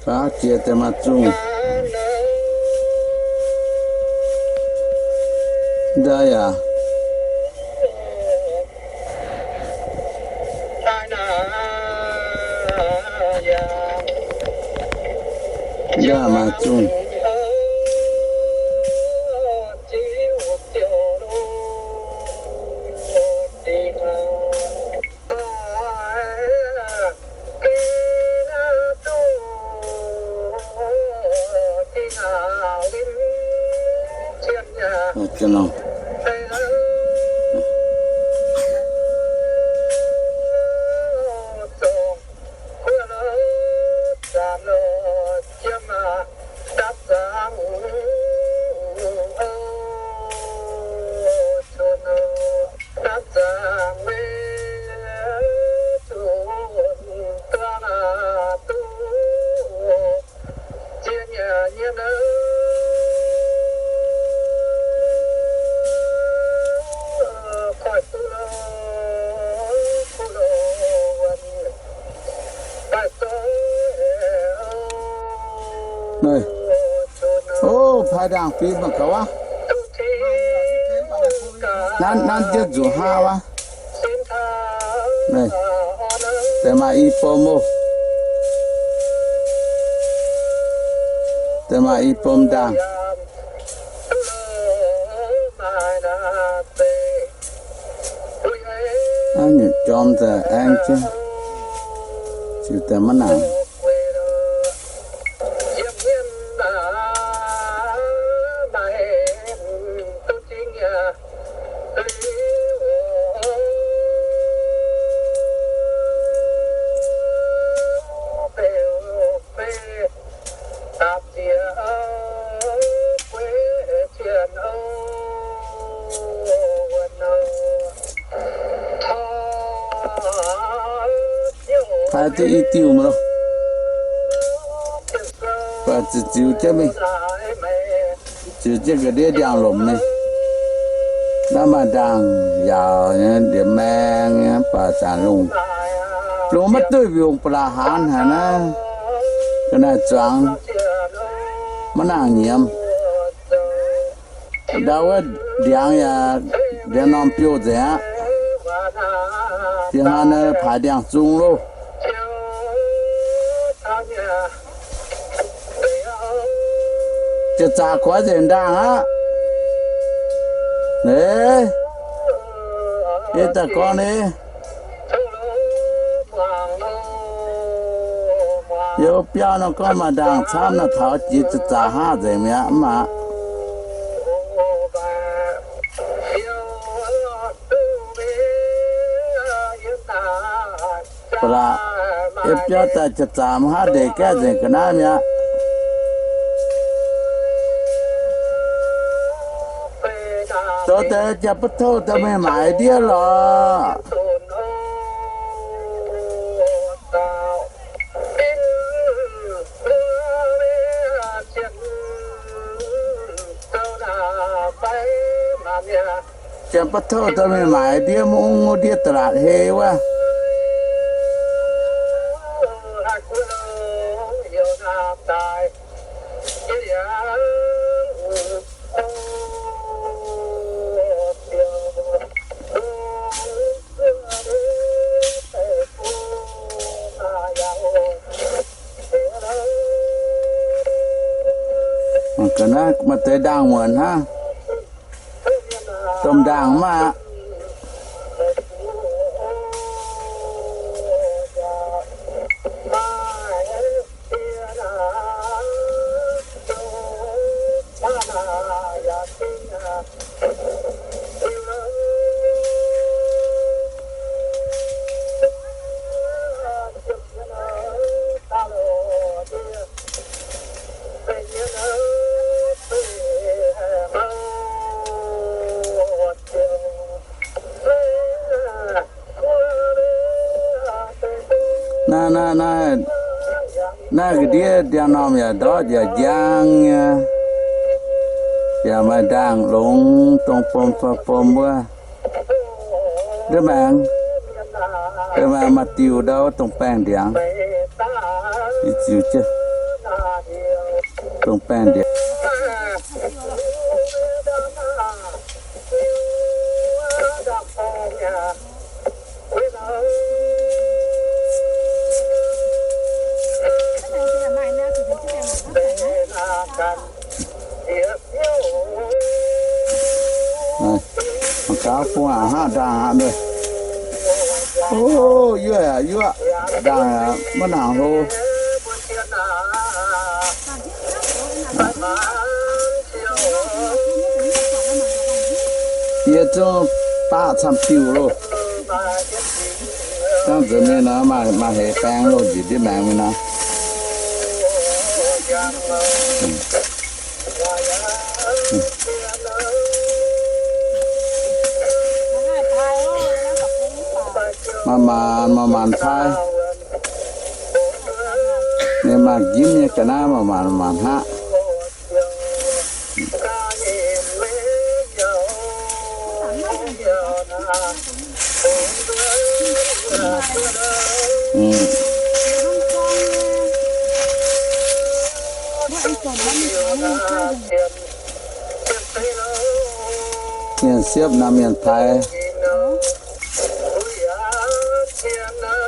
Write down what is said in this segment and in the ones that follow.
Aav jiex deix maaih zungh. Ndaaih yaac, ndaaih maaih zungh. Ov, paaix ndaangc fim mangc gaax wuov. Nanv, nanv jienv nzuqc hnangv wuov. Deix maaih i bom oc. Deix maaih i bom ndaangc. Aav, nyutc jorm nzengc, aengx jienv ziux daaih maiv nangc. Paaix duqv i diuh mv loh. Baac ziux, ziux jienv mingh. Ziux jienv ga'ndiev ndiangx-lomc mingh. Naaiv maaih ndaangh yaauc nyei, ndiemc maeng nyei, mv baac zanc lungh, lungh maiv duih mbiungc ba'laqc haanz haic naaiv. Ga'naaiv zuangx maiv nangc nyiemz. Ndau wuov ndiangx yaac ndiangx-normh biouv nzengc aqv. Fih hnangv naaiv paaix ndiangx-zung loh. Jiex zaqc kuaaiv nzengc ndaangh aqv. Eix, yie daaih gorngv ni, yie biauv nor gorngv maaih ndaangh camv nor, taux jiex zaqc hnangv nzengc mi'aqv, mv baac ba'laqc, yie biauv daaih zaqc mv haav ndeic gaeqv nzengc ga'naaiv mi'aqv. Zoux deix Janx-Ba'touv dorh mingh maaiz ndiev lorqc. Janx-Ba'touv dorh mingh maaiz ndiev, mv ungv ndiev da'laatc hei wuov. Ga'naaiv maaih deix ndaangh muonc hnangv. Domh ndaangh maah. Naaiv, naaiv, naaiv, naaiv ga'ndiev ndiangx-normh yaac ndortv yaac njang nyei, yaac maaih ndaangh longx, dongh bom fai bom wuov. Ndiev maengx, ndiev maengx maaih diuh ndau wuov dongh baengh ndiangx. Ih ziux jienv. dongh baengh ndiev. Mangc gaax bung aqc hnangv ndaangc aqv. O, yuoqv aqv, yuoqv. Ndaangc aqv, maiv nangc hlo. Yie zungv baqv camv diuh loh. Hnangv nzunc mingh nor, maaih heix baeng loh, njiec ndiev maengx mingh nor. Manc-manc, manc-manc pai. Ninh maaih njimv nyei ga'naaiv manc-manc, manc-manc hnangv. Mienh siepv naaiv mienh pai.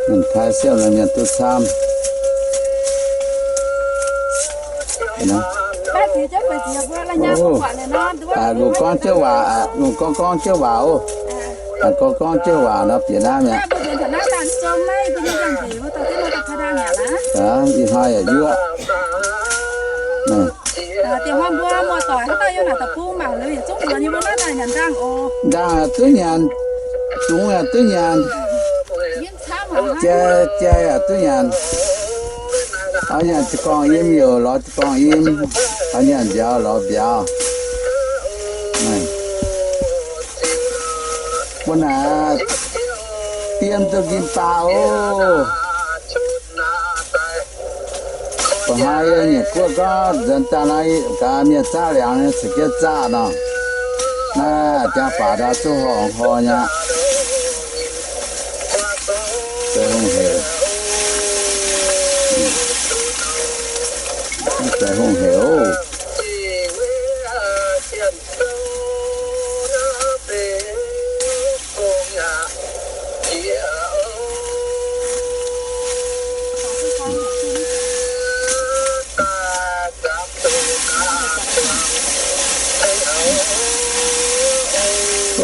Mienh pai siepv naaiv mienh duqv camv. Mbuo gorngv jienv waac, mbuo gorngv gorngv jienv waac oc. Gorngv gorngv jienv waac nor bieqc naaiv mi'aqv. Ih hnoi yaac yuoqv. Ndaangc yaac duqv nyanc, zungx yaac duqv nyanc, jai, jai yaac duqv nyanc. Oix nyanc jiu-baang yiem yaac lorz jiu-baang yiem, oix nyanc mbiauz lorz mbiauz. Mbuo naaic dien duqv nqimv baac oc. Ba'hnoi yie nyei guoqv gorngv nzuonx daaih naaiv gaax mienh zaqv liangx nyei caux jienv zaqv nor. Naaiv jangx baac ndau zuqc horngc horh nyei aqv. Deix hungh hec. Deix hungh hec oc.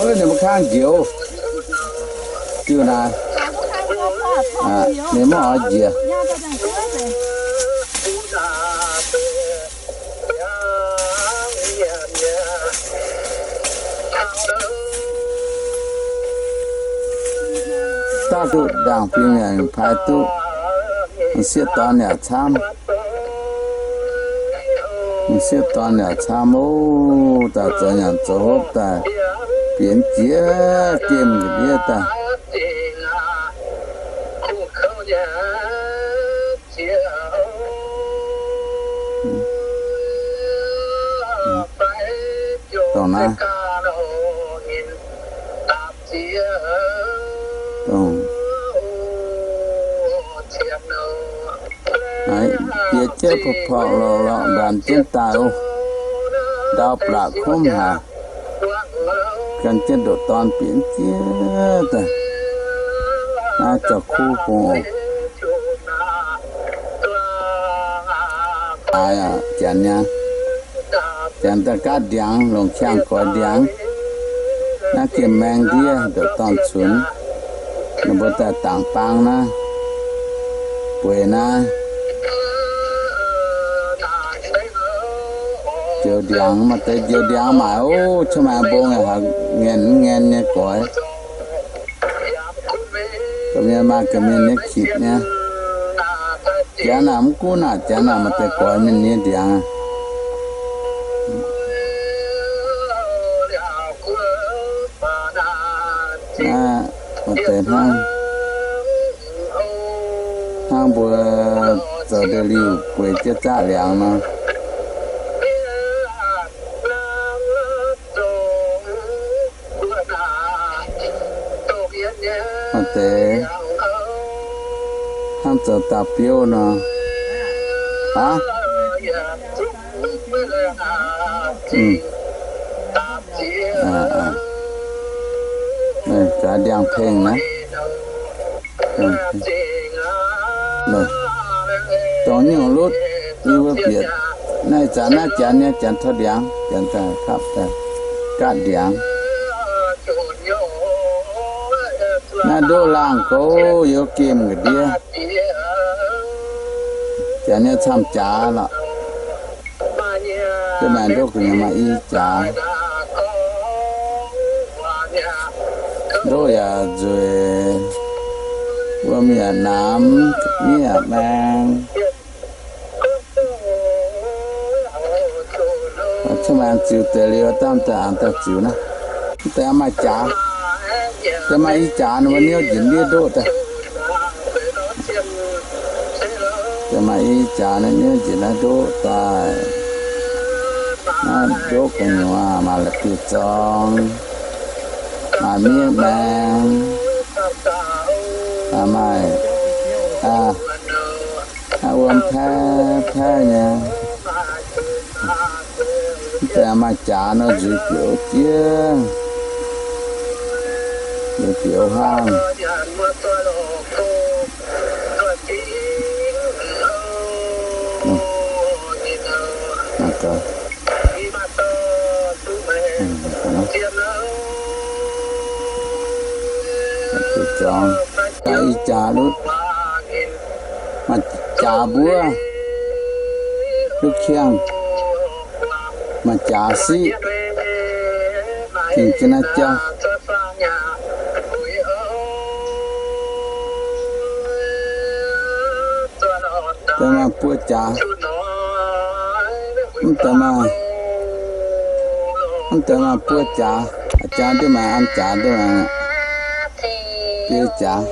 Ninh mbuo kangv njoux diuh naaic, ninh maiv oix njiec. Daaih duqv ndaangc fingx yaac pai duqv, m'sieqv dorn yaac camv. M'sieqv dorn yaac camv oc. Daaih zoux nyanc zoux hopv daaih bienx jiex gemh nqa'ndiev daaih. Dongh naaiv, dongh naaiv bieqc jienv porv-porv lorqc lorqc mbaanx jienv daaih oc. Ndau blatc kumv haic. Gan jienv ndoqc dorn bienx jiex daaih. Naaiv zorqv kuv bung oc. Aaix, janx nyei, janx daaih gaatv ndiangx, longc qangx goix ndiangx. Naaiv gengh maeng ndiev ndoqc dorn cunx. Ninh mbuo daaih dangc bang naaiv, bueix naaiv. Njoux ndiangx, maaih deix njoux ndiangx maaic oc. Qaqv maengx mbong yaac ngaen mv ngaen nyei goix. Ga'mienh maaih ga'mienh nyei kitc nyei. Janx naaic mv gunv naaic, janx naaic maaih deix goix mienh nyei ndiangx. Maaih deix hnangv, hnangv mbuo zoux ndeic-liuh bueix jienv zaqv liangx nor. Maaih deix hnangv zoux dauh biouv nor. Aav, Gaax ndiangx-pengh naaiv. Dongh nyungc lutv, yie mbuo bieqc naaiv zanc naaiv janx nyei, janx taux ndiangx, janx daaih kapv daaih gaatv ndiangx. Naaiv ndoqv laangh gox yiem gemh ga'ndiev. Janx nyei camv jaax lorqc. Yie maaih ndoqv gu'nyuoz maaih i jaax. Ndoqv yaac nzueic, wuom yaac namx, miev yaac maeng. Cuotv maengx ziux deix liuz, dangh daaih aengx daaih ziux naaiv. Mv deix maaih jaax, deix maaih i jaax ninh mbuo niouv njiec ndiev ndoqv daaih. Deix maaih i jaax ninh niouv njiec naaiv ndoqv daaih. Naaiv ndoqv gu'nyuoz maaih la'bieiv-zorng, maaih miev maeng, maaih, maaih wuom paaiv paaiv nyei. Mv deix maaih jaax nor nzueic bieqc jiex, nzueic bieqc hnangv. Jaax i jaax lutv, maaih jaax mbuov, lutv kiangh, maaih jaax siqv, dingc jienv naaiv jauv. Deix maaih buo jaax, mv deix maaih, mv deix maaih buo jaax, jaax deix maaih an jaax deix maaih biei jaax.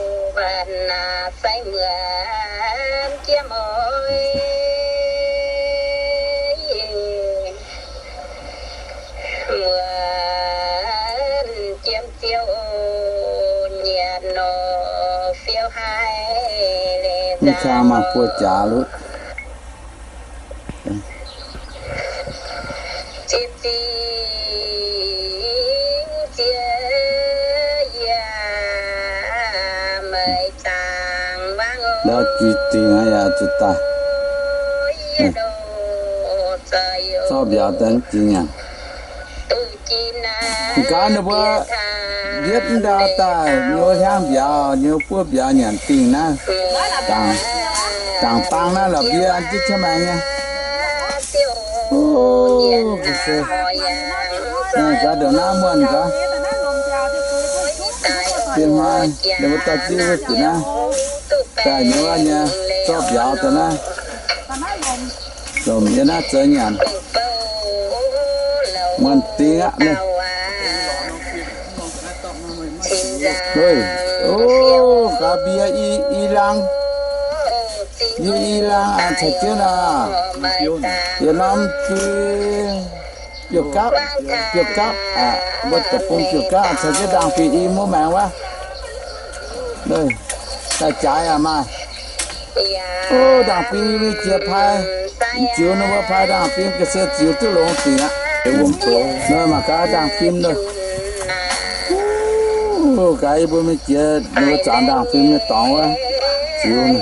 Mv kang maaih buo jaax lutv. Ndau jiex dingc aqv yaac zuqc daaih. Zorqv mbiauz daaih mv jiex nyanc. Gaax ninh mbuo yietv ndau daaih, ninh mbuo hiaangv mbiauz, ninh mbuo buov mbiauz nyanc dingh naaiv. Dangc, dangc bang naaiv la'bieiv an jienv qaqv maengx nyei. O, ga'sie. Gaax ndongc naaiv muonh gaax. Bienh hnoi ninh mbuo dorh jienv wuov bieqc naaiv, daaih ninh wuov nyei, zorqv mbiauz daaih naaiv. Lomc yiem naaiv zoux nyanc. Muonh dingh aqv. Ov, gaax mbie i, i lang, mbie i lang caux jienv aqv. Yietc norm biuv gapv, biuv gapv, mbuo deic-bung biuv gapv caux jienv ndaangc fingx i muoz maengx wuov. Daaih jaaix yaac maaih. O, ndaangc fim mingh jiex pai, mv ziux ninh mbuo pai ndaangc fim ga'sie ziux duqv longx dingc aqv. Mangc gaax ndaangc fim nor. O, gaax yie mbuo mingh jiex ninh mbuo zaux ndaangc fim nyei dorngx wuov, ziux.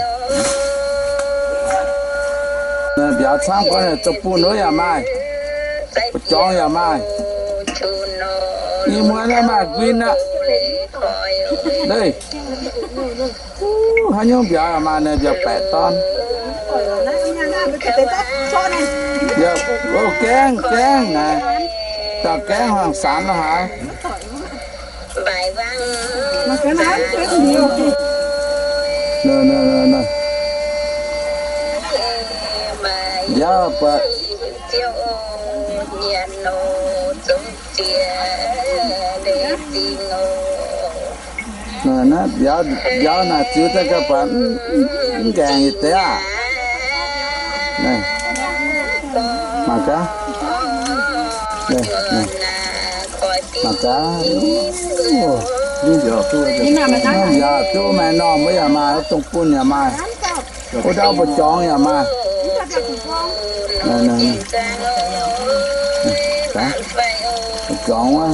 Mbiauz camv gorngv naaic, deic-bung nor yaac maaih, ba'jorngx yaac maaih. Ih muonz naaiv maaih nquin aqv. Leih. Haaix nyungc mbiauz yaac maaih, naaiv mbiauz baeqc dorn. Mbiauz, o, gaengh, gaengh naaic. Dauh gaengh hmuangx sanx lo haaix. Mbiauz buatc. Naaiv mbiauz, mbiauz naaic ziux daaih gauh buatc mv, mv nqaengc yietc deix aqv. Mangc gaax. Mangc gaax. Mbiauz duqv maaih normh wuov yaac maaih, dongh bun yaac maaih, wuov dauh ba'jorngx yaac maaih. Zuangx wuov,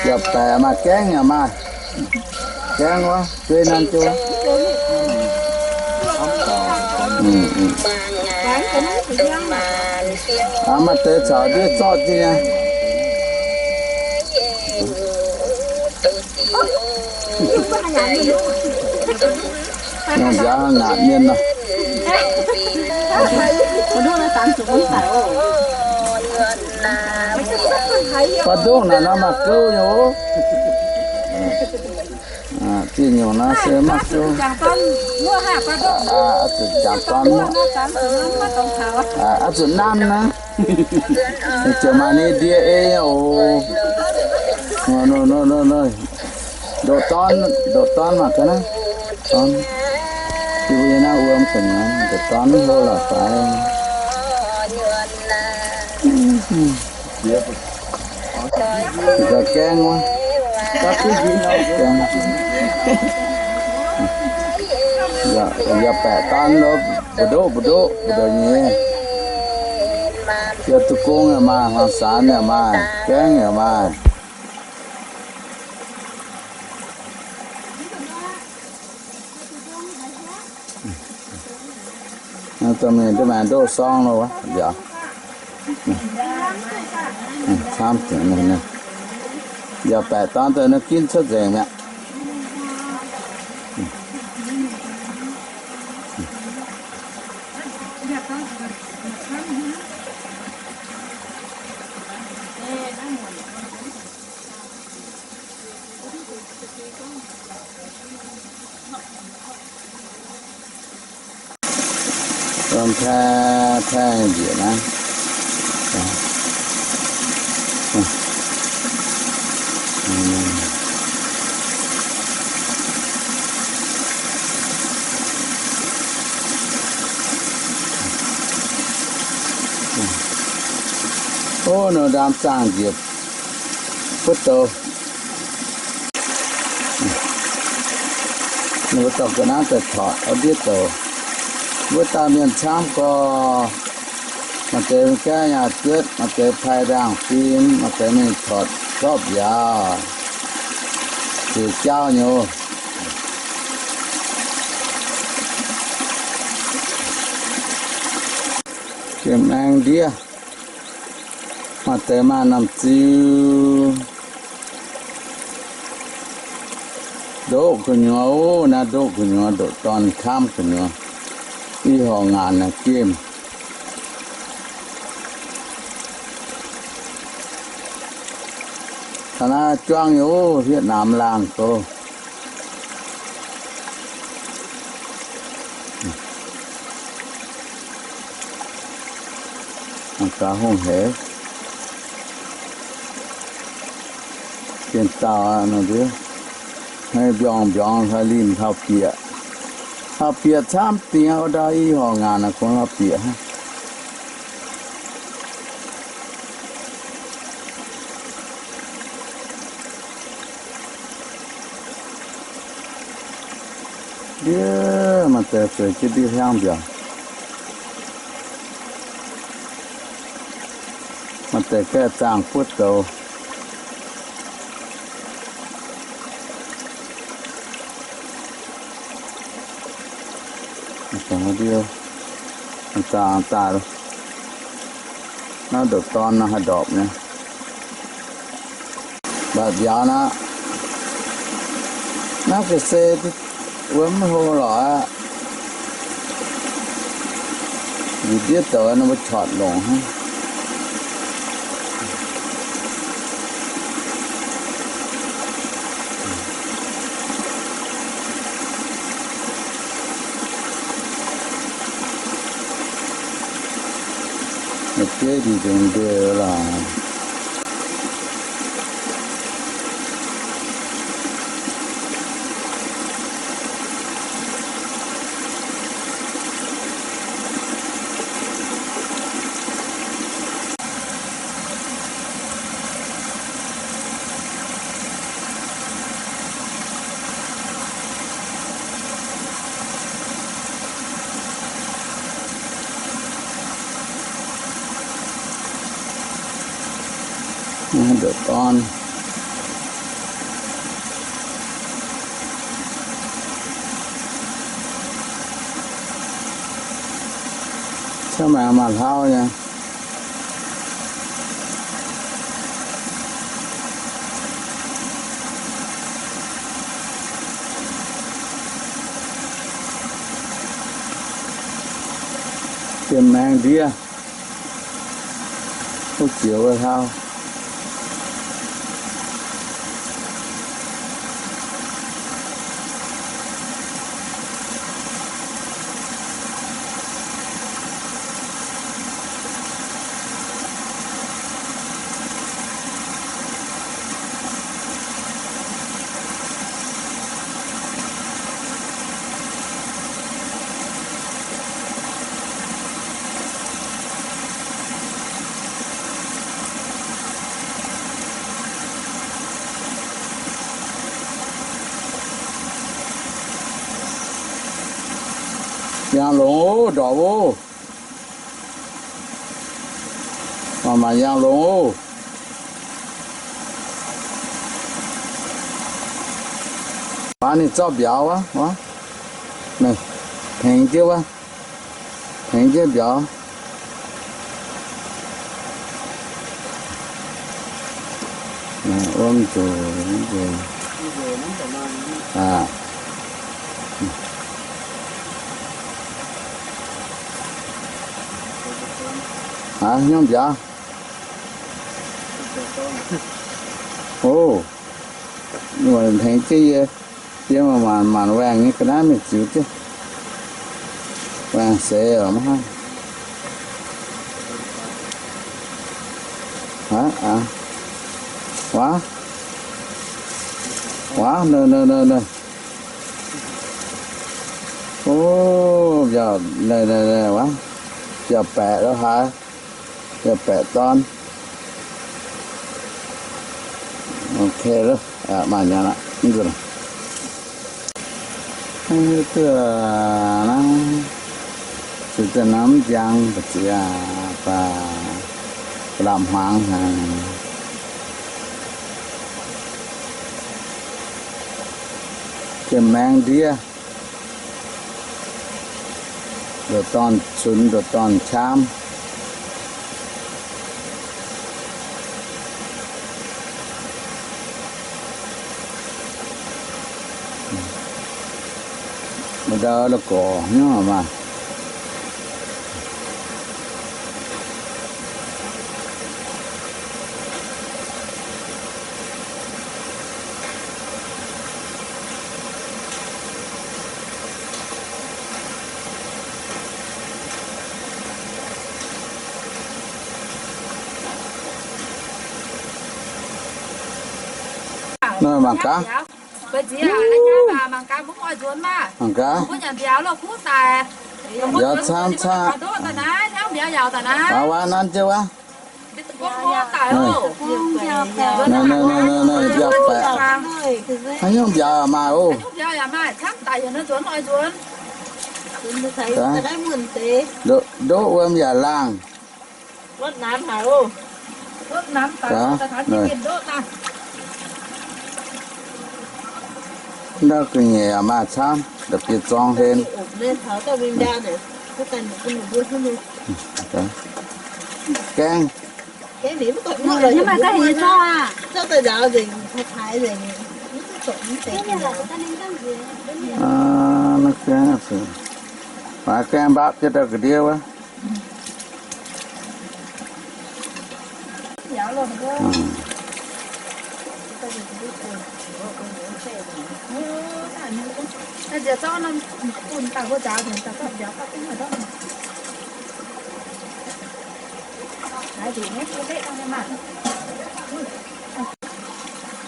yaac baeqc maaih gaengv yaac maaih. Gaengv wuov, dueiv nanv jienv wuov. Maaih deix caux ndiev zorqv jienv nyei. Nziaaux ngaatc mienh nor. Baav ndongh naaic nor maaih gouv nyei oc. Ziex nyungc naaiv se maaih gouv. Oix zuqc jangx dorn muoqv. Oix zuqc nanv naaiv. Ziouc maaih ninh ndie ei oc. Ndoqc dorn, ndoqc dorn mangc gaax naaiv. Dorn. Yie mbuo nyei naaiv wuom gu'nyuoz, ndoqc dorn hlo lorqc fai. Ga'gaengh wuov. Gaengh. Yaac baeqc dorn lo, mbu'ndoqv mbu'ndoqv mbu'ndoqv nyei. Yaac duqv gong yaac maaih, hmuangx saanx yaac maaih, gaengh yaac maaih. Domh mienh duqv maaih ndoqv sorng lo wuov, yaac camv. Yaac baeqc dorn daaih nor ginv cuotv nzengc mi'aqv. Paengv-paengv njiec naaiv. Ov, nor ndaam zaangh njiec buov douz. Ninh mbuo dorh ga'naaiv daaih tortc wuov ndiev douz. Mbuo dauh mienh camv gorx, maaih deix gaengh nyaah juotv, maaih deix pai ndaangh fim, maaih deix mingh tortc zorqv mbiauz, jiex jauv nyei oc. Jiem maeng ndiev, maaih deix maaih norm ziu. Ndoqv gu'nyuoz, naaiv ndoqv gu'nyuoz, ndoqv dorn kamv gu'nyuoz, ih horc ngaanc naaic gemh. Taux naaiv juangv nyei, Vietnam laangh go. Gaax hungh heix. Gengh dauh aqv, mbiorngz mbiorngz hlaax linh hlauv-bieqc. Hlauv-bieqc camv dingc aqv, ndau i horc ngaanc aqv, kungx hlauv-bieqc hnangv. Ndiev maaih deix zueiz jienv ndiev hnyangv mbiauz. Maaih deix gaeqv zaangh buov douz. Zaangh daaih, naaiv ndoqc dorn nor haih ndorpc nyei. Mbatc mbiauz naaiv, naaiv ga'sie wuom mv hlo lorqc aqv. Liuz ndiev douz ninh mbuo corc longc hnangv. Deix dingc ndueic lorqc. Ndoqc dorn. Cuotv maengx maaih hlauv nyei. Jiem maengx ndiev. Wuov jiex wuov hlauv. Yangh longx oc, ndorpc oc. Maaih maaih yangh longx oc. Baac ninh zorqv mbiauz wuov, wuov. Naaiv, tengx jienv wuov. Tengx jienv mbiauz. Wuom zuqc, aa. Aa, hnyouv mbiauz. O, tengx jienv yie, yie maanc maanc waengh nyei ga'naaiv mingh ziux jienv. Waengh seix maiv haih. Aa, waav, waav, ninh, ninh, ninh, ninh. O, mbiauz, ninh, ninh, ninh, waav, mbiauz baeqc lo haaix. Yaac baeqc dorn. Ok, maaih nyanc aqv. Zuqc daaih nor mv njang, ba'ziex baac lamh hmuangx haic. Jiem maengx ndiev. Ndoqc dorn cunx, ndoqc dorn qam. Ndau la'gorx hnyouv maah. Naaiv mangc gaax. Mangc gaax. Mbiauz camv camv. Waac waac nanv jienv wuov. Naaiv, naaiv, naaiv, naaiv mbiauz baeqc. Haaix nyungc mbiauz yaac maaih oc. Ndoqv wuom yaac laangh. Ndau ga'nyiec yaac maaih camv, da'bieqc zorng hlen. Gaeng. Aa, naaiv gaeng, maaih gaeng mbapv jienv ndau ga'ndiev wuov.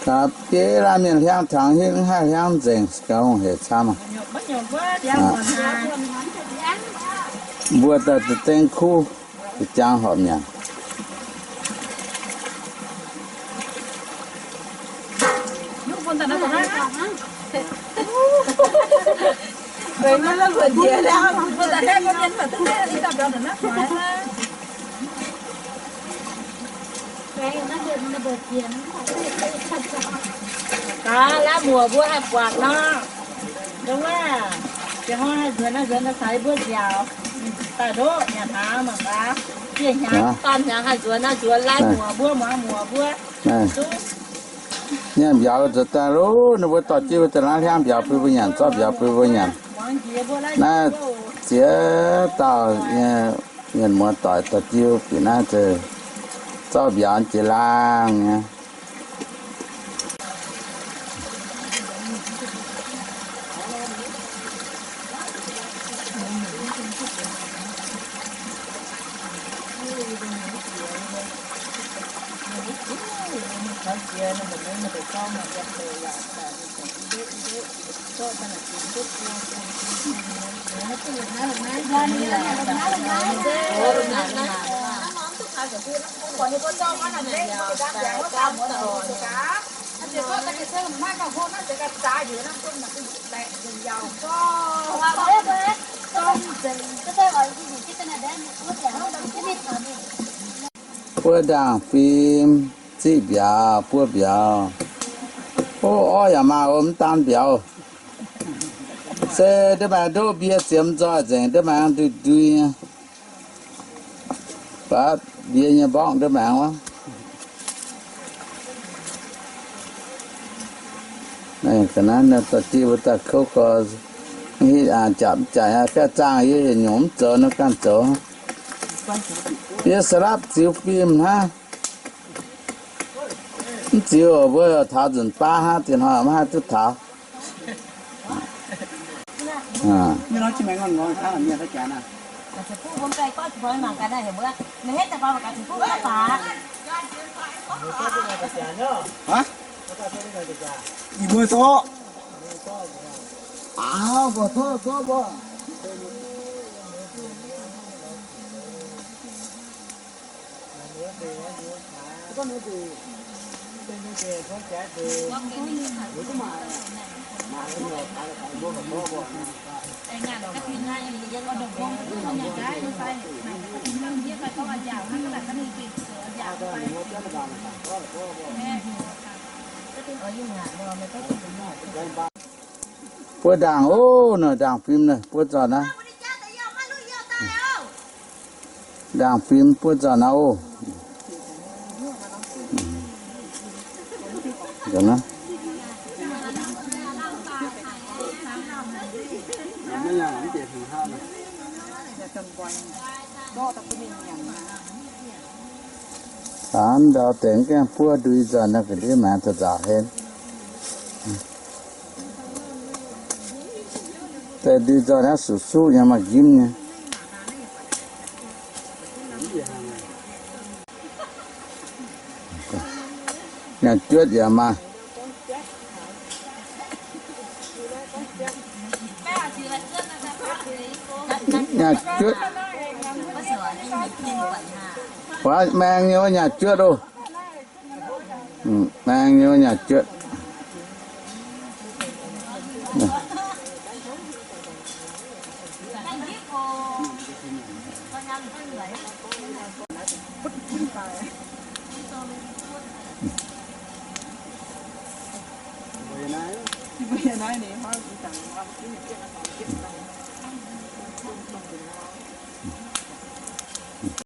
Gapv bieiv laanh mienh hliangv tangx hitv, mv haih hliangv nzengc, gauh hungh hec camv. Mbuo daaih dengv kuv, jangx horpc nyanc. Gaax, laiv muoc mbuo haih buatc nor. Ndongc wuov, ziangh hoc haih nzuonx naaiv nzuonx naaiv caux yie mbuo nziaauc. Daaih ndoqv nyanc hnaangx mangc gaax. Dieh hnyangx, dorn hnyangx haih nzuonx naaiv nzuonx, laiv muoc mbuo, muangx muoc mbuo. Nyanc mbiauz nzuonx daaih loh, ninh mbuo dorh jienv wuov deix naaiv hliangv mbiauz bun mbuo nyanc, zorqv mbiauz bun mbuo nyanc. Naaiv ziex dauh nyei mienh muoz doic dorh jienv bieqc naaiv zeiz zorqv mbiauz jiex laangh nyei. Buov ndaangh fim, ziqv mbiauz, buov mbiauz. Ov, orv yaac maaih, ov, mv daan mbiauz. Se ndiev maengx ndoqv mbie ziemx nzoih nzengc, ndiev maengx ndui ndui nyei. Baac mbie nyei mborqv ndiev maengx wuov. Ga'naaiv dorh jienv mbuo daaih kouv gorx, hitv jaax mv jaax, gaengh zaangh yie yietc nyungc mv zoux nor ganh zoux. Yie sa'lapv ziux fim hnangv. Mv ziux mbuo taux nzunc baav hnangv, diex hnoi mv haih duqv taux. Buov ndaangh oc, naaiv ndaangh fim naaiv buov nzorh naaiv. Ndaangh fim buov nzorh naaiv oc. Aav, ndau deix gaengh buov ndui nzorh naaiv ga'ndiev maengx daaih nzaaux hlen. Deix ndui nzorh naaiv suqv-suqv nyei, maaih njimv nyei. Nyaanh juotv yaac maaih. Nyaanh juotv. Wuov maeng nyei wuov nyaanh juotv oc. Maeng nyei wuov nyaanh juotv.